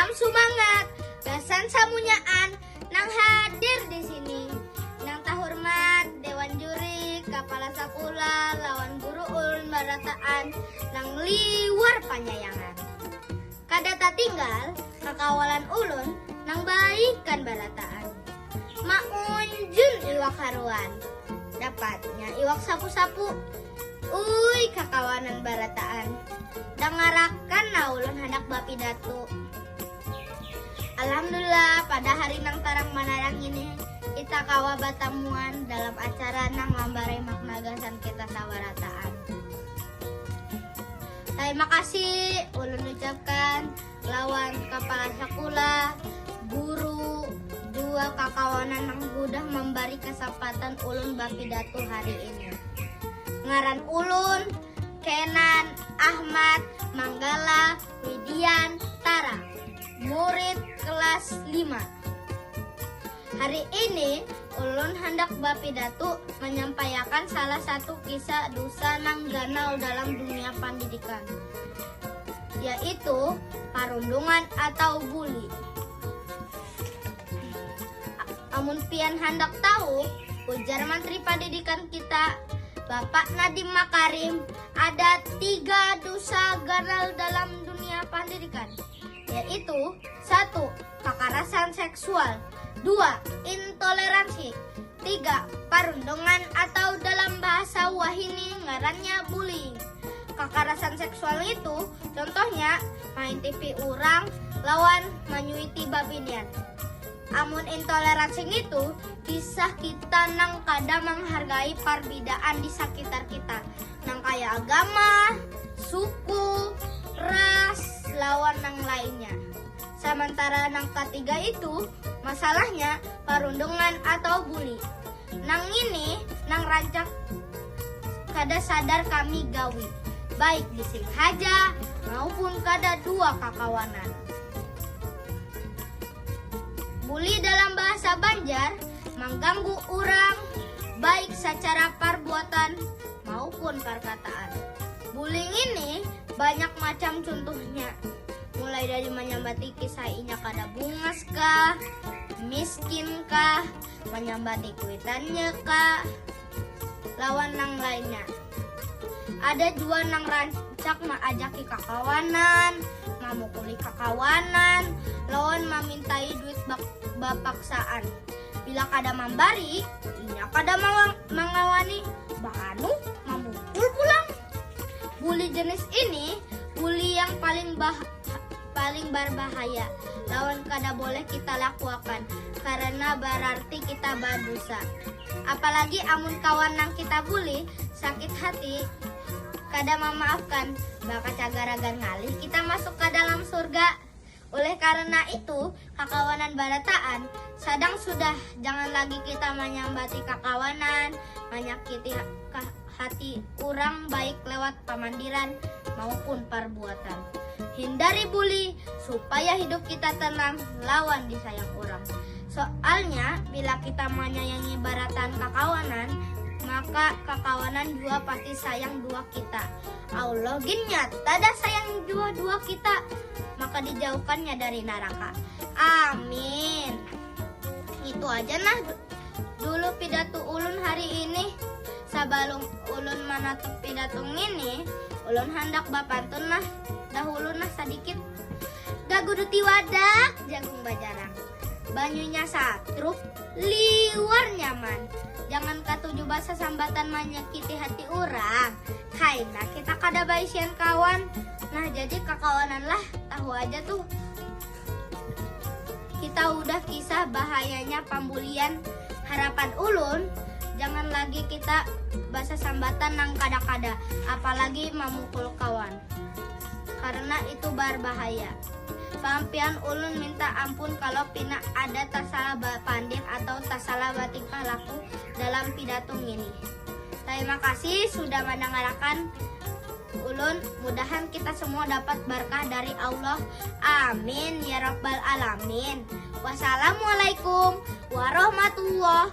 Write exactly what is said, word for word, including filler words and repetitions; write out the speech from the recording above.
Salam sumangat gasan samunyaan nang hadir di sini. Nang tahurmat Dewan Juri, Kapala Sakula, lawan guru ulun barataan nang liwar panyayangan. Kada tatinggal kakawalan ulun nang baikan barataan. Maunjun iwak haruan, dapatnya iwak sapu-sapu. Ui, kakawanan barataan, dangarakan nah ulun handak bapidatu. Alhamdulillah, pada hari nang tarang manarang ini, kita kawa batamuan dalam acara nang mambarai makna gasan kita sabarataan. Tarima kasih ulun ucapkan lawan kapala sakula, guru, jua kakawanan nang hudah mambari kasapatan ulun bapidatu hari ini. Ngaran ulun Kenan Ahmad Manggala Widiantara, murid kelas lima. Hari ini ulun handak bapidatu manyampaiakan salah satu kisah dusa nang ganal dalam dunia pandidikan, yaitu parundungan atau buli. A-, amun pian handak tahu, ujar Mantri Pandidikan kita, Bapak Nadiem Makarim, ada tiga dusa ganal dalam dunia pandidikan, yaitu, satu, kakarasan seksual, dua, intoleransi, tiga, parundungan atau dalam bahasa wahini ngarannya bullying. Kakarasan seksual itu contohnya main T V urang lawan manyuiti babinian. Amun intoleransi ngitu kisah kita nang kada manghargai parbidaan di sakitar kita, nang kaya agama, suku, ras, lawan nang lainnya. Samantara nang katiga itu masalahnya parundungan atau bully. Nang ngini nang rancak kada sadar kami gawi, baik disingaja maupun kada dua kakawanan. Bully dalam bahasa Banjar mangganggu urang baik sacara parbuatan maupun parkataan. Bully ngini banyak macam cuntuhnya, mulai dari manyambati kisah inya kada bungas kah, miskin kah, manyambati kuitannya kah, lawan nang lainnya. Ada jua nang rancak maajaki kakawanan, mamukuli kakawanan, lawan mamintai duit bak-, bapaksaan. Bila kada mambari, inya kada mawa-, mangawani, bahanu mamukul pulang. Bully jenis ini bully yang paling bah-, paling barbahaya lawan kada boleh kita lakuakan karena berarti kita badusa. Apalagi amun kawan nang kita bully sakit hati, kada memaafkan, bakal cagaragan ngalih kita masuk ke dalam surga. Oleh karena itu, kakawanan barataan, sadang sudah jangan lagi kita manyambati kakawanan, manyakiti ha-, ka-, hati urang baik lewat pamandiran maupun parbuatan. Hindari bully supaya hidup kita tenang lawan disayang urang. Soalnya, bila kita manyayangi barataan kakawanan, maka kakawanan jua pasti sayang dua kita. Allah gin nyata dah sayang dua-dua kita, maka dijauhkannya dari naraka. Amin. Itu aja nah du-, dulu pidato ulun hari ini. Sabalum ulun manatup pidato ngini, ulun handak bapantun nah dahulu nah sadikit. Gaguduti wadak, jagung bajarang. Banyunya satrup, liwar nyaman. Jangan katuju basasambatan manyakiti hati urang. Kaina kita kada baisian kawan. Nah, jadi kakawanan lah, tahu aja tuh. Kita udah kisah bahayanya pambulian. Harapan ulun, jangan lagi kita basasambatan nang kada-kada, apalagi mamukul kawan. Karena itu barbahaya. Paampian ulun minta ampun kalau pina ada tasalah bapandir atau tasalah batingkah laku dalam pidato ngini. Tarima kasih sudah mandangarakan ulun. Mudahan kita semua dapat barkah dari Allah. Amin ya rabbal alamin. Wassalamualaikum warahmatullahi